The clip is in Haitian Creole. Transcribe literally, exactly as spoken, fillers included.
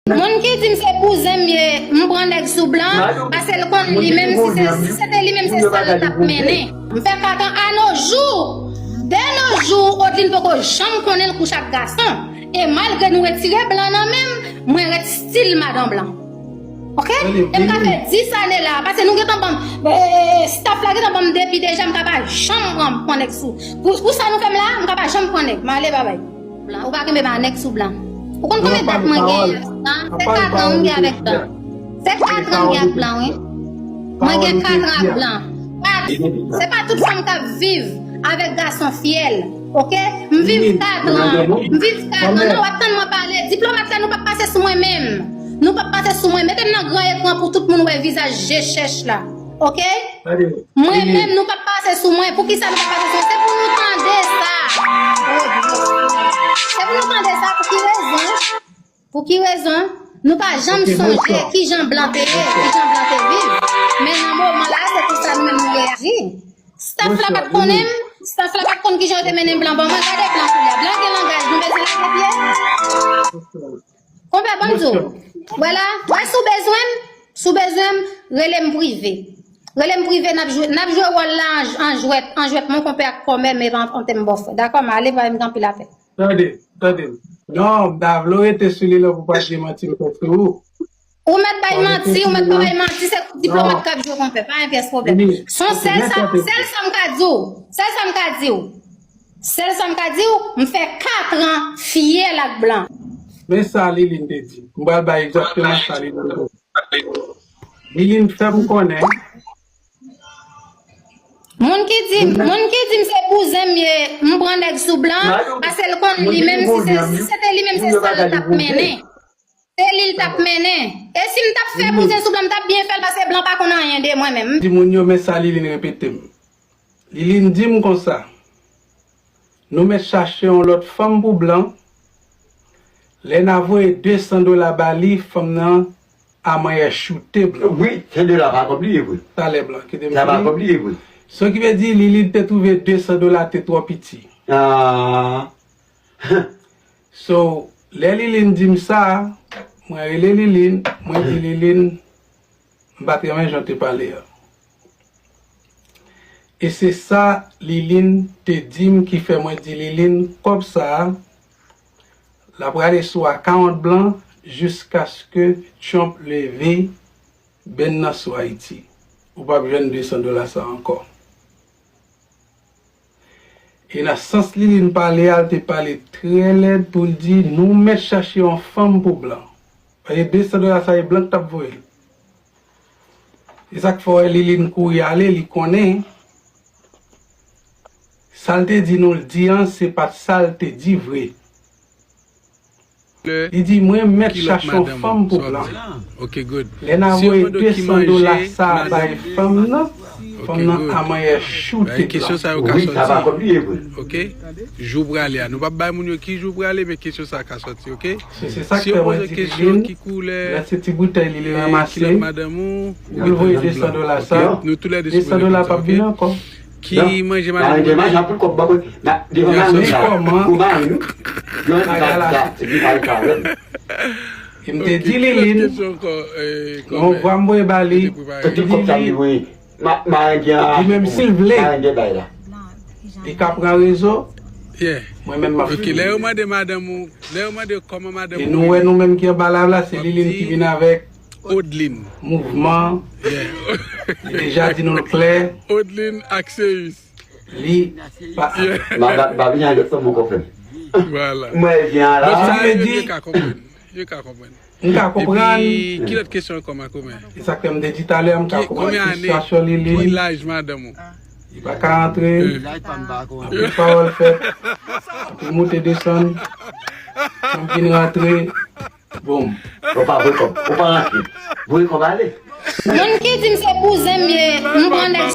Moun ki di m se bouzen m ye, m pran nèg sou blan, paske l konn li menm, si se, si se te li menm, se sa l t ap mennen. M fè kat an, à nos jours, de nos jours, Odlin poko janm konnen l kouche ak gason. E malgre nou retire blan nan men m, mwen ret still madan blan. Oke? E m ka fè dis ane la, paske nou gentan ban m, eh, staff la gentan ban m depi deja, m ka pa janm pran, pran nèg sou. Pou, pou sa nou fè m la, m ka pa janm pran nèg. M ale, babay. Blan, ou pa kenbe m a nèg sou blan. Ou konn konbyen dat mwen gen avèk blan? Se kat an m gen avèk blan. Se kat an m gen ak blan, wi. Mwen gen kat an ak blan. Kat. Se pa tout fanm k ap viv avèk gason fyèl, oke? M viv kat an. M viv kat an. Non, w ap tann mwen pale. Diplomat la, nou p ap pase sou mwen menm. Nou p ap pase sou mwen. Mete m nan gran ekran pou tout moun wè vizaj je chèch la. Oke? Mwen menm, nou p ap pase sou mwen. Poukisa nou p ap pase sou mwen? Se pou nou tande sa. Se pou nou tande sa. Pou ki rezon? Pou ki rezon? Nou pa janm sonje kijan blan te ye, kijan blan te viv. Men nan moman la, se pou sa nou menm nou reyaji. Staff la pa t konnen m, staff la pa t konn kijan yo te mennen blan ban mwen. Gade blan koulye a. Blan gen langaj, nou bezwen lage pye. Konpè, ban m di w. Vwala, wè si w bezwen m, si w bezwen m, rele m prive. Rele m prive, n ap jwe, n ap jwe wòl la an, an jwèt, an jwèt, mon konpè ak kòmè, men pa an tèm bòfrè. Dakò, m ale, pa m gen anpil afè. Tande, tande. Non, m ta vle w rete sou li la pou pa di manti m fè sou ou. Ou mèt bay manti, ou mèt pa bay manti, se diplomat k ap jwe konpè, pa gen pyès pwoblèm. Se yon sèl sa, sèl sa m ka di w, sèl sa m ka di w, sèl sa m ka di w, m fè kat an fyèl ak blan. Men sa Liline te di. M pral bay egzakteman sa Liline te di. Liline fè m konnen. Moun ki di, moun ki di m se bouzen m ye, m pran nèg sou blan, paske l konn li menm, si se, si se te li menm, se sa l t ap mennen. Se li l t ap mennen. E si m t ap fè bouzen sou blan, m t ap byen fè l, paske blan pa konn anyen de mwen menm. Di moun yo, men sa Liline repete m. Liline di m konsa, nou mèt chache yon lòt fanm pou blan. Lè n a voye de san dola ba li, fanm nan a manyè choute blan. Wi, se de la pa kòb li ye vre. Talè blan, kite m fini. Sa pa kòb li ye vre. So ki vle di, Liline te twouve de san dola te twò piti. Ah. So, lè Liline di m sa, mwen rele Liline, mwen di Liline, m pa t renmen jan w te pale a. E se sa Liline te di m ki fè mwen di Liline, kòb sa a, l ap rale sou akawont blan jiskaske Trump leve bèn nan sou Ayiti. Ou p ap jwenn de san dola sa a ankò. E nan sans Liline pale a, l te pale trè lèd pou l di, nou mèt chache yon fanm pou blan. Paske de san dola sa, e blan k t ap voye l. E sa k fè w wè Liline kouri ale, li konnen sa l te di nou l di an, se pa t sa l te di vre. Li di, mwen mèt chache yon fanm pou blan. Lè n a voye de san dola sa a bay fanm nan, fanm nan a manyè choute blan. Wi, sa pa kòb li ye vre. Jou prale a. Nou p ap bay moun yo ki jou prale, men kesyon sa a ka sòti, oke? Se, se sa k fè mwen di Liline, lè se ti boutèy li, li ranmase, pou l voye de san dola sa, de san dola p ap vini ankò. Ki manje madanm ou? Manje pou kòb ba mwen. Devan mari m la. Pou mari m. Yo, bagay la. Li pale sa avè m. E m te di Liline, yon vwa m voye ba li, li di li, li menm si l vle, li ka pran rezo, mwen menm m ap fini. Lè yo mande madanm ou, lè yo mande kòman madanm ou. E nou wè nou menm ki anba live la, se Liline ki vin avèk Odlin. Mouvman. Li deja di nou l klè. Odlin Axeus. Li pa. Madanm, pa vin ak lòt fanm ankò frè m. Vwala. Mwen vin la. Donk sa yo ka konprann. Yo ka konprann. M ka konprann. Epi, ki lòt kesyon ankò, Makomè? E sa k fè m te di talè a, m ka konprann sitiyasyon Liline. Ki laj madanm ou? Li pa ka antre. Anpil pawòl fèt. Anpil moute desann. Fanm vin rantre. Bon. Ou pa voye kòb. Ou pa rantre. Voye kòb ale. Moun ki di m se bouzen m ye, m pran nèg.